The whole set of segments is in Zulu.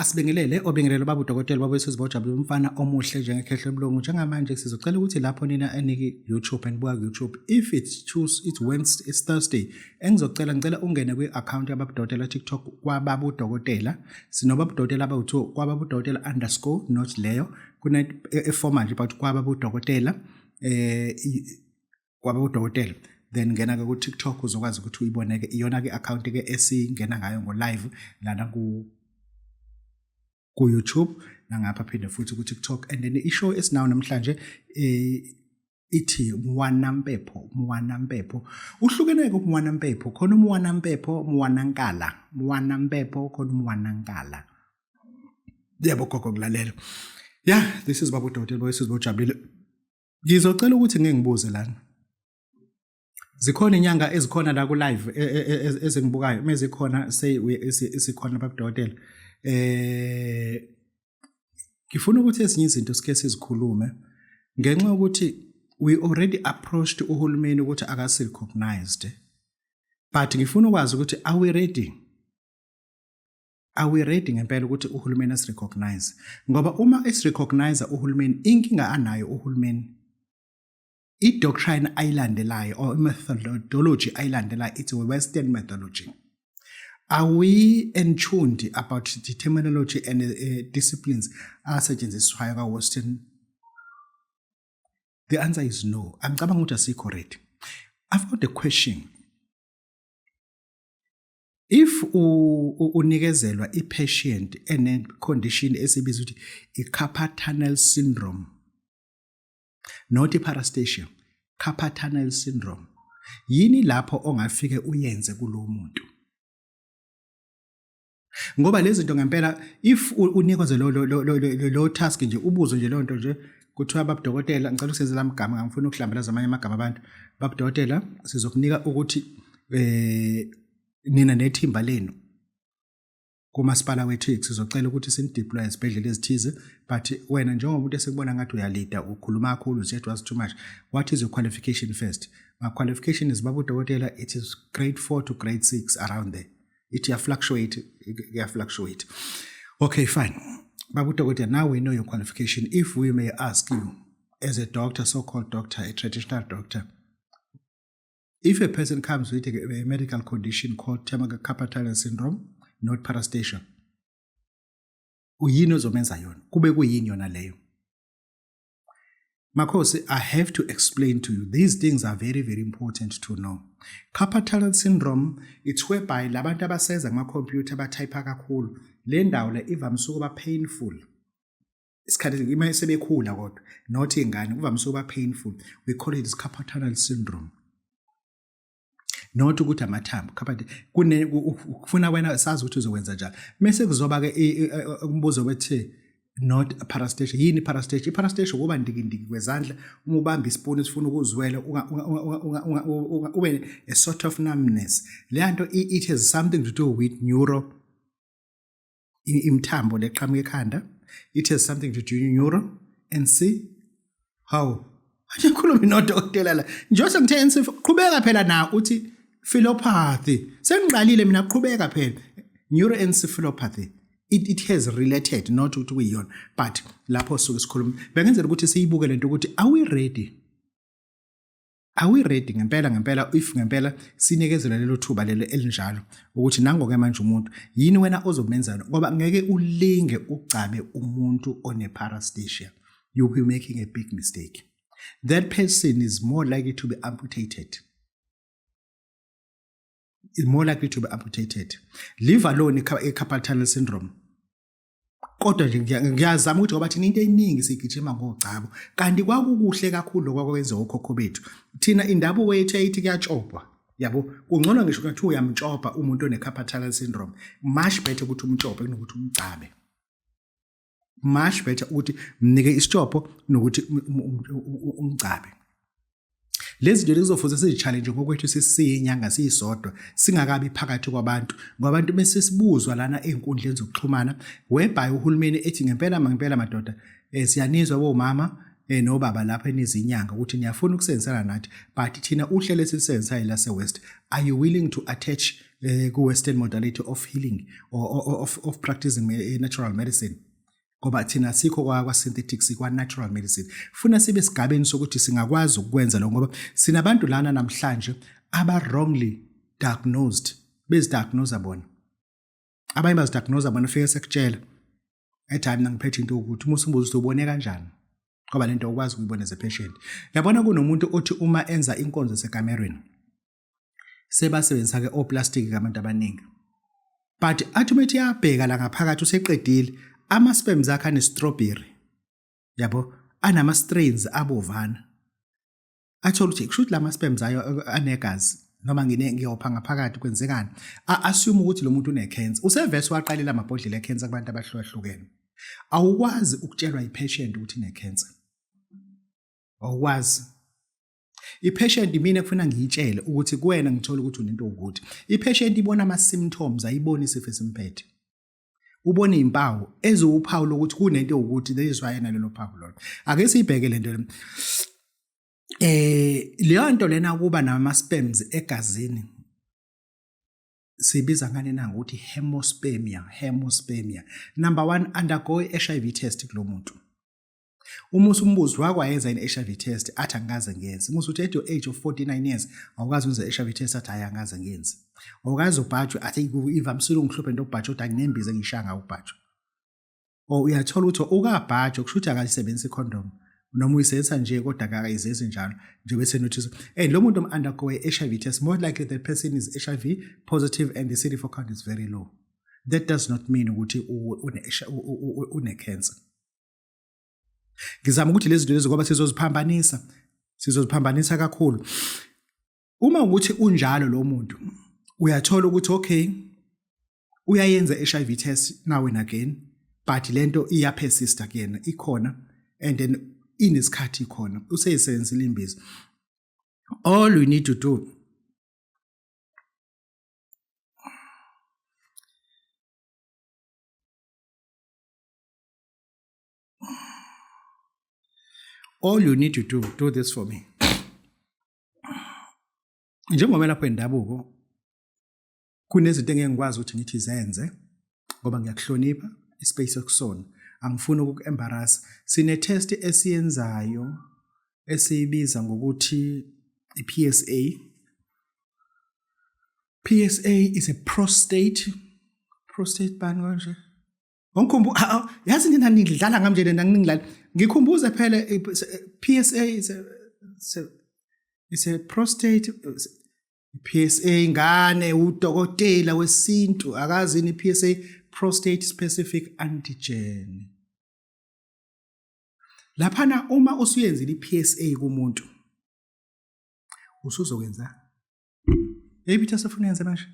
Asibingelele obingelele baba udokotela baba wesizwe bojabule umfana omuhle njengekhehle lomlungu. Njengamanje sizocela ukuthi lapho nina eniki YouTube and buka YouTube, if it's Tuesday, it's Wednesday, it's Thursday, engizocela ngicela ungene kwi-account yababa udokotela TikTok kwababa udokotela. Sinobaba udokotela abawu-2, kwababa udokotela underscore, not leyo kune eformal nje, but kwababa udokotela, kwaba udokotela. Then ngena ke ku TikTok, uzokwazi ukuthi uyibone ke iyona ke account ke esingena ngayo ngo live lana ku YouTube nangapha phinde futhi ku TikTok. And then i-show esinawo namhlanje ithi Mwanampepho. Mwanampepho uhlukene ke. Umwanampepho khona, umwanampepho, Mwanankala, Mwanampepho khona, umwanankala. Yebo gogo, ngulalela. Yeah, this is baba udokotela boyisizwe bojabulile. Ngizocela ukuthi ngeke ngibuze lana. Zikhona inyanga ezikhona la ku live ezingibukayo? Uma zikhona, say isikhona babudokotela. Ngifuna ukuthi ezinye izinto sike sizikhulume ngenxa yokuthi we already approached uhulumeni ukuthi akasi recognized. But ngifuna ukwazi ukuthi are we ready? Are we ready ngempela ukuthi uhulumeni asirecognize? Ngoba uma esirecognize uhulumeni, inkinga anayo uhulumeni, i-doctrine ayilandelayo or i-methodology ayilandelayo, it's a Western methodology. Are we entuned about the terminology and disciplines asetshenziswayo ka-Western? The answer is no. Angicabanga ukuthi asikho ready. I've got a question. If unikezelwa i-patient ene-condition esibiza ukuthi i-carpal tunnel syndrome, not i-paresthesia, carpal tunnel syndrome, yini lapho ongafike uyenze kulowo muntu? Ngoba lezi zinto ngempela, if unikezwe lo task nje, ubuzwe nje leyo nto nje, kuthiwa, "Babudokotela," ngicela ukusebenzisa lamagama, ngifuna ukuhlambalaza amanye amagama abantu, "Babudokotela, sizokunika ukuthi nina nethimba lenu kumasipala wethu sizocela ukuthi sinideploy ezibhedlela ezithize, but wena njengomuntu esikubona ngathi uyalida, ukhuluma kakhulu, uzethu was too much, what is your qualification first?" My qualification is, baba udokotela, it is grade 4 to grade 6, around there. It ya fluctuate, ya fluctuate. Okay, fine, baba udokotela, now we know your qualification. If we may ask you as a doctor, so called doctor, a traditional doctor, if a person comes with a medical condition called carpal tunnel syndrome, not paresthesia, uyini ozomenza yona? Kube kuyini yona leyo? Makhosi, I have to explain to you. These things are very, very important to know. Carpal tunnel syndrome, it's whereby labantu abasenza kuma-computer, batype kakhulu. Le ndawo le ivamise ukuba painful. Isikhathi ima sebekhula kodwa, not ingane, kuvamise ukuba painful. We call it carpal tunnel syndrome. Not ukuthi amathambo carpal kune kufuna wena sazi ukuthi uzokwenza njani. Mase kuzoba ke umbuzo wethi not paresthesia. Yini paresthesia? I-paresthesia ukuba ndikindiki kwezandla, uma ubamba isipuni sifuna ukuzwela, ube a sort of numbness. Le nto it has something to do with neuro, imithambo leqhamuka ekhanda. It has something to do neuro and see how ngikhulume nodokotela la njengoba ngithe NC. Qhubeka phela na uthi philopathy, sengiqalile mina, qhubeka phela. Neuroencephalopathy, it has related, not ukuthi kuyiyona, but lapho suke sikhuluma bengenzela ukuthi siyibuke lento ukuthi are we ready? Are we ready ngempela ngempela, if ngempela sinikezelwa lelo thuba lelo elinjalo ukuthi nango-ke manje umuntu, yini wena ozomenza? Ngoba ngeke ulinge ugcabe umuntu one-paresthesia. You'll be making a big mistake. That person is more likely to be amputated, is more likely to be amputated, leave alone i-carpal tunnel syndrome. Kodwa nje ngiyazama ukuthi ngoba thina into eningi sigijima ngogcabo, kanti kwakukuhle kakhulu okwakwenziwa okhokho bethu. Thina indabuko yethu yayithi kuyatshopwa, yabo. Kungcono ngisho kungathiwa uyamtshopa umuntu one-carpal tunnel syndrome, much better ukuthi umtshope kunokuthi umgcabe, much better ukuthi mnike isitshopho kunokuthi umgcabe. Lezi zinto kuzofuze sizi-challenge ngokwethu sisiyinyanga siyisodwa, singakabi phakathi kwabantu, ngoba abantu bese sibuzwa lana ey'nkundleni zokuxhumana, whereby uhulumeni ethi ngempela ngempela, madoda, siyanizwa bomama nobaba lapha enizinyanga ukuthi niyafuna ukusebenzisana nathi, but thina uhlelo esilusebenzisayo lase-West, are you willing to attach ku western modality of healing or of practicing natural medicine. Ngoba thina sikho kwa synthetics, kwa natural medicine. Funa sibe sigabeni sokuthi singakwazi ukwenza lokho, ngoba sinabantu lana namhlanje aba wrongly diagnosed, bezidiagnose bona. Abanye bazidiagnose bona, fike sekutshela ethi hayi mina ngiphethe into ukuthi uma usumbuza ukuthi ubone kanjani, ngoba lento ukwazi ukuyibona as a patient. Yabona, kunomuntu othi uma enza inkonzo sekamerweni, sebasebenzisa ke oplastic abantu abaningi, but athi uma ethi yabheka la ngaphakathi useqedile, ama sperms akhe ane strawberry, yabo, anama strains abovana. Athola ukuthi kusho ukuthi lama sperms ayo anegazi noma ngine ngiyopha ngaphakathi, kwenzekani? Assume ukuthi lo muntu une cancer, usevese waqalela amabhodlela e cancer kubantu abahlukahlukene. Awukwazi ukutshelwa i-patient ukuthi ine cancer, awukwazi. I-patient mina kufuna ngiyitshele ukuthi kuwena ngithola ukuthi unento ukuthi i-patient ibona ama-symptoms, ayiboni isifo esimphethe, ubona izimpawu eziwuphawu lokuthi kunento ukuthi. That is why nalelo phawu lolo. Ake siyibheke lento le, leyo nto lena kuba nama sperms egazini, sibiza ngani na? Ukuthi hemospermia. Hemospermia, number 1, undergo HIV test kulo muntu. Uma usumbuzo wakwayenza yini HIV test, athi angikaze ngiyenze. Uma usuthi at your age of 49 years awukazi wenza HIV test, athi hayi, angikaze ngiyenze. Awukazi ubhajwe, athi ivamisile ungihluphe into okubhajwa, kodwa nginembiza engishaya ngawo ubhajwa. Or uyathola ukuthi ukabhajwa, kusho ukuthi akayisebenzisi icondom, noma uyisebenzisa nje kodwa akakayizenzi njalo nje, bese notice and lo muntu undergo a HIV test, more likely that person is HIV positive and the CD4 count is very low. That does not mean ukuthi une cancer. Ngizama ukuthi lezi zinto lezi, ngoba sizoziphambanisa, sizoziphambanisa kakhulu. Uma ukuthi unjalo lo muntu, uyathola ukuthi okay, uyayenza HIV test now and again, but lento iyapersista kuyena, ikhona, and then inesikhathi ikhona, useyisebenzisile imbiza. All we need to do, all you need to do, do this for me. Njengomelaphi wendabuko, kunezinto engeke ngikwazi ukuthi ngithi zenze, ngoba ngiyakuhlonipha ispace ekusona, angifuni ukuku-embarrass. Sine test esiyenzayo esiyibiza ngokuthi i-PSA. PSA is a prostate bani kanje? Ngikhumbu yazi nina nidlala ngami nje nina ningidlala. Ngikhumbuze phela, PSA is a prostate PSA. Ngane udokotela wesintu akazi ini PSA? Prostate specific antigen. Laphana uma usuyenzile iPSA kumuntu, usuzokwenza eyiphi test ofuna yenze manje?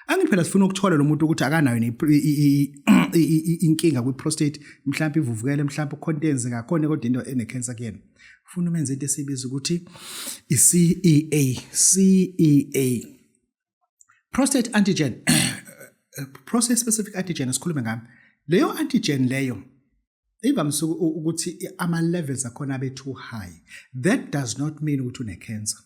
Angithi phela sifuna ukuthola lo muntu ukuthi akanayo inkinga kwi-prostate, mhlawumbe ivuvukele, mhlawumbe ukhona into eyenzeka khona, kodwa into ene-cancer kuyena. Ufuna umenze into esiyibiza ukuthi i-CEA, CEA, prostate antigen, prostate specific antigen. Sikhulume ngami leyo antigen leyo, ivamise ukuthi ama-levels akhona abe too high. That does not mean ukuthi une-cancer.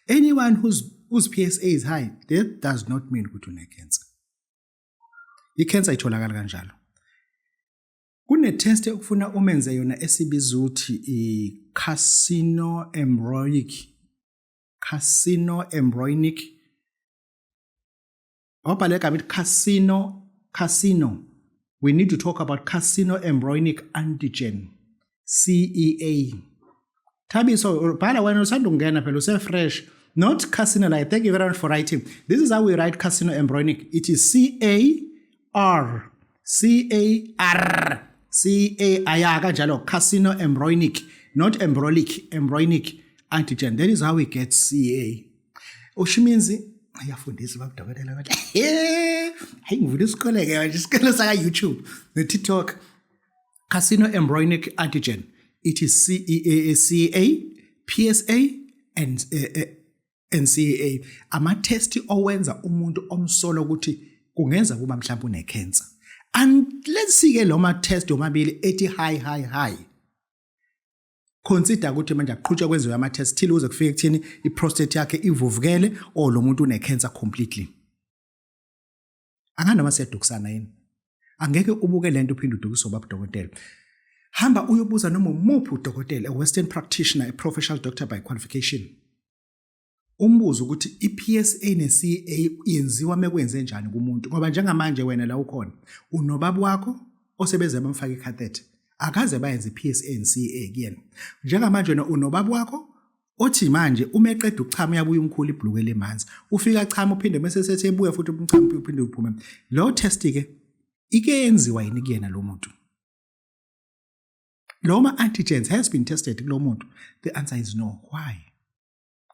Anyone whose PSA is high, that does not mean ukuthi une-cancer. I-cancer itholakala kanjalo. Kune-test okufuna umenze yona esibiza ukuthi i-carcinoembryonic, carcinoembryonic, awubhale igama ithi carcino. We need to talk about carcinoembryonic antigen, CEA. Thabiso, bhala wena, usanda ukungena phela, use-fresh. Not carcino like, thank you very much for writing. This is how we write carcinoembryonic. It is C A R C A R C A aya kanjalo, carcinoembryonic, not embryolic, embryonic antigen. That is how we get CA. Ushiminzi ayafundisa babudokotela bathi hayi, ngivula isikole ke manje, isikole saka YouTube ne TikTok. Carcinoembryonic antigen, it is CEA, CA, PSA and NCA, ama test owenza umuntu omsolo ukuthi kungenza kuba mhlawumbe une cancer. And let's see ke lo ma test omabili ethi high, high, high, consider ukuthi manje aqhutshwa kwenziwe ama test till uze kufike kuthini, i-prostate yakhe ivuvukele or lo muntu une cancer completely. Anganoma siyadukisana yini? Angeke ubuke lento uphinde udukise ubaba udokotela. Hamba uyobuza noma umuphi udokotela, a western practitioner, a professional doctor by qualification. Umbuzo ukuthi iPSA neCA yenziwa mekwenze njani kumuntu, ngoba njengamanje wena la ukhona unobaba wakho osebeze bamfaka icatheter, akaze bayenze iPSA neCA kuyena. Njengamanje wena unobaba wakho othi manje uma eqeda ukuchama uyabuya umkhulu ibhluke lemanzi, ufika chama uphinde bese sethi ebuya futhi umchamo uphinde uphume. Lo test ke ike yenziwa yini kuyena lo muntu? Lo ma antigens has been tested kulo muntu? The answer is no. Why?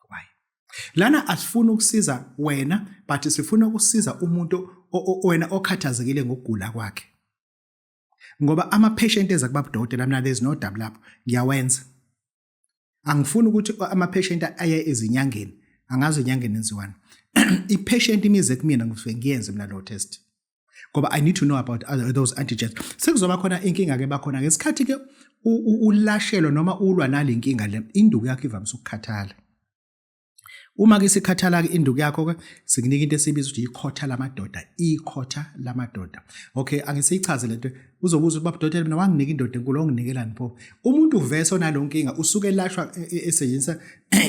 Why? Lana asifuni ukusiza wena, but sifuna ukusiza umuntu wena okhathazekile ngokugula kwakhe, ngoba ama patient eza kuba udokotela, mina there's no doubt lapho, ngiyawenza. Angifuni ukuthi ama patient aye ezinyangeni, angazi enyangeni enziwani. I-patient imize kumina, ngifike ngiyenze mina lo test, ngoba I need to know about other, those antigens. Sekuzoba khona inkinga ke, bakhona ngesikhathi ke ulashelwa noma ulwa nale nkinga le, induku yakho ivamise ukukhathala. Uma ke sikhathala ke induku yakho ke, sikunika into esibiza ukuthi ikhotha lamadoda, ikhotha lamadoda. Okay, angisichaze lento. Uzobuza ukuthi, "Baba dokotela, mina wanginika indoda enkulu, onginikelani pho?" Umuntu uvese onalo nkinga usuke elashwa esebenzisa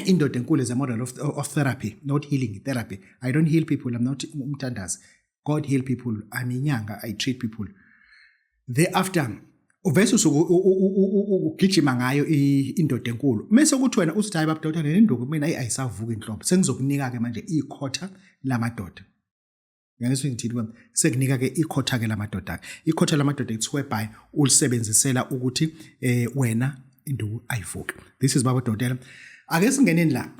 indoda enkulu as a model of therapy, not healing therapy. I don't heal people, I'm not umthandazi. God heal people. I'm inyanga, I treat people. Thereafter uvese usuke ugijima ngayo indoda enkulu, mase kuthi wena uthi, "Hayi baba dokotela, le nduku mina ayisavuka inhlobo." Sengizokunika ke manje ikhotha lamadoda. Ngiyangizwa ngithini kwami? Sekunika ke ikhotha ke lamadoda ke, ikhotha lamadoda, it's whereby ulisebenzisela ukuthi wena induku ayivuki. This is baba dokotela. Ake singeneni la,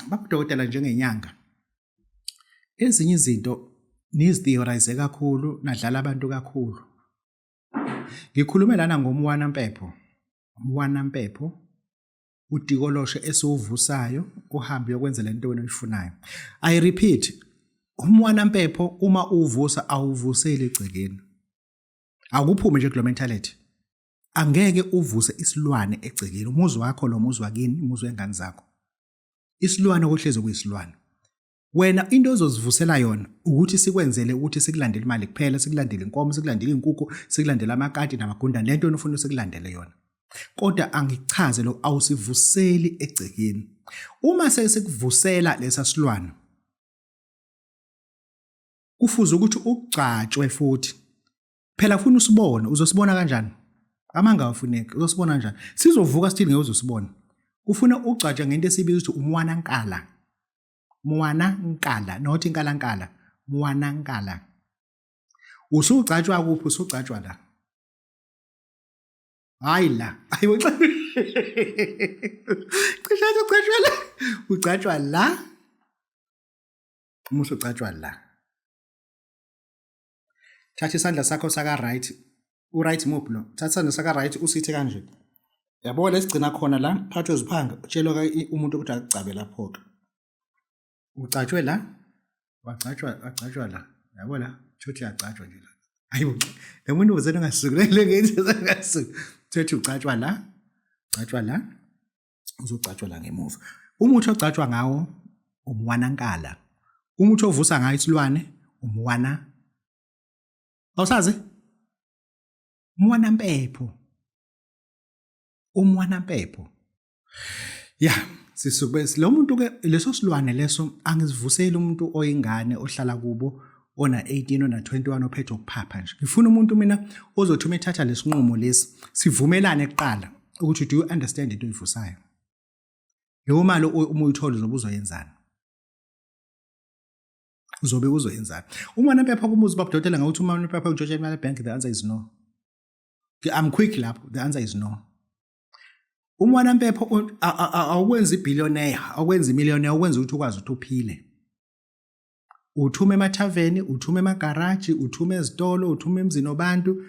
baba dokotela. Njengenyanga, ezinye izinto nizitheorize kakhulu, nadlala abantu kakhulu. Ngikhulume lana ngomwana mpepho, umwana mpepho, udikoloshe esiwuvusayo uhambe uyokwenza lento wena oyifunayo. I repeat, umwana mpepho uma uvusa awuvuseli egcekeni. Akuphume nje kulo mentality. Angeke uvuse isilwane egcekeni. Umuzi wakho lo, muzi wakini, umuzi wengane zakho. Isilwane kohleze kuyisilwane. Wena into ozozivusela yona ukuthi sikwenzele ukuthi sikulandele imali kuphela, sikulandele inkomo, sikulandele inkukhu, sikulandele amakati namagundane, lento wena ufuna sikulandele yona. Kodwa angichaze lo, awusivuseli egcekeni. Uma sesikuvusela lesa silwane, kufuze ukuthi ugcatshwe futhi. Phela ufuna usibone, uzosibona kanjani? Amanga awafuneki, uzosibona kanjani? Sizovuka sithini ngeke uzosibona. Kufuna ugcatshwe ngento esibiza ukuthi umwanankala. Mwana nkala, not inkalankala, mwana nkala. Usugcatshwa kuphi? Usugcatshwa la. Hayi la. Hayi, cishe ugcatshwa la. Ugcatshwa la. Uma usugcatshwa la, thatha isandla sakho saka right. U right muphi lo? Thatha isandla saka right, usithe kanje. Yabo, lesigcina khona la phakathi kweziphanga, utshelwa umuntu ukuthi akugcabe lapho ke. Ugcatshwe la, wagcatshwa, wagcatshwa la. Yabo la, thothi uyagcatshwa nje la. Hayibo, lo muntu uzena ungasuki le ngenze ngasuki. Thothi ugcatshwa la, ugcatshwa la, uzogcatshwa la ngemuva. Umuthi ogcatshwa ngawo umwanankala. Umuthi ovusa ngayo isilwane umwana. Awusazi? Umwana mpepho. Umwana mpepho. Ya, sisuke lo muntu ke, leso silwane leso angizivuseli umuntu oyingane ohlala kubo ona 18, ona 21, ophethe ukuphapha nje. Ngifuna umuntu mina ozothi uma ethatha lesinqumo lesi, sivumelane kuqala ukuthi do you understand into oyivusayo? Leyo mali uma uyithola uzobe uzoyenzani? Uzobe uzoyenzani? Umwana mpepha kumuzi babudokotela ngawuthi umwana mpepha untshontsha imali ebank, the answer is no. I'm quick lapho, the answer is no. Umwana mpepho awukwenza ibillionaire, awukwenza imillionaire, awukwenza ukuthi ukwazi ukuthi uphile. Uthuma emathaveni, uthuma emagaraji, uthuma ezitolo, uthuma emzini wabantu.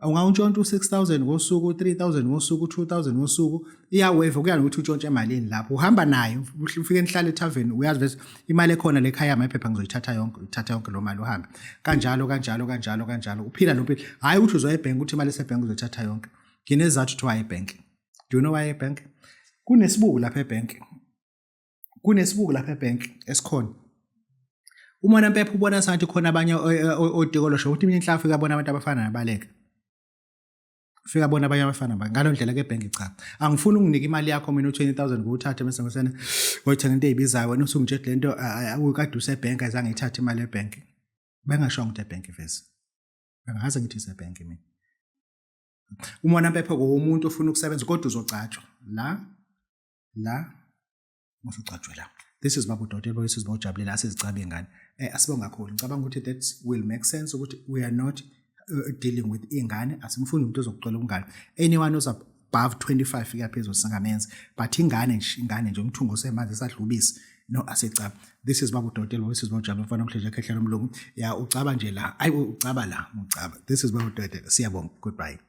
Ungawuntshontsha u-6000 ngosuku, 3000 ngosuku, 2000 ngosuku, iyaweva kuya nokuthi utshontshe emalini lapho. Uhamba nayo, ufike nihlale ethaveni, uyazi bese imali ekhona lekhaya amaphepha ngizoyithatha yonke, uthatha yonke lo mali uhambe. Kanjalo kanjalo kanjalo kanjalo. Uphila lo mpilo. Hayi ukuthi uzoya ebhenki ukuthi imali esebhenki uzoyithatha yonke. Nginezathu ukuthi why ebhenki. Do you know why ebhenki? Kunesibuku lapha ebhenki. Kunesibuku lapha ebhenki esikhona. Umona mpepha ubona sengathi khona abanye otikoloshe ukuthi mina inhla fika bona abantu abafana nabaleka. Fika bona abanye abafana ba ngalo ndlela ke bank cha. Angifuni unginike imali yakho mina u20000 nguthathe bese ngisena ngoyithenga into ezibizayo wena usungitshela lento ukade usebank azange ithathe imali ebank. Bengashongo ukuthi ebank vese. Bengaze ngithi isebank mina. Umona mpepha umuntu ofuna ukusebenza kodwa uzogcatshwa la la usugcatshwe la. This is Babu Dotela, this is Bawujabulela asizicabe ingane. Eh asibonga kakhulu. Ngicabanga ukuthi that will make sense ukuthi we are not dealing with ingane, asimfuni umuntu ozokucela umngane. Anyone who's above 25 kuya phezulu singamenza, but ingane nje, ingane nje umthungo osemanzi esadlubisi no asicaba. This is Babu Dotela, this is Bawujabulela mfana omhle nje ekhehlela umlungu. Ya ucaba nje la. Ayi ucaba la, ucaba. This is Babu Dotela. Siyabonga. Goodbye.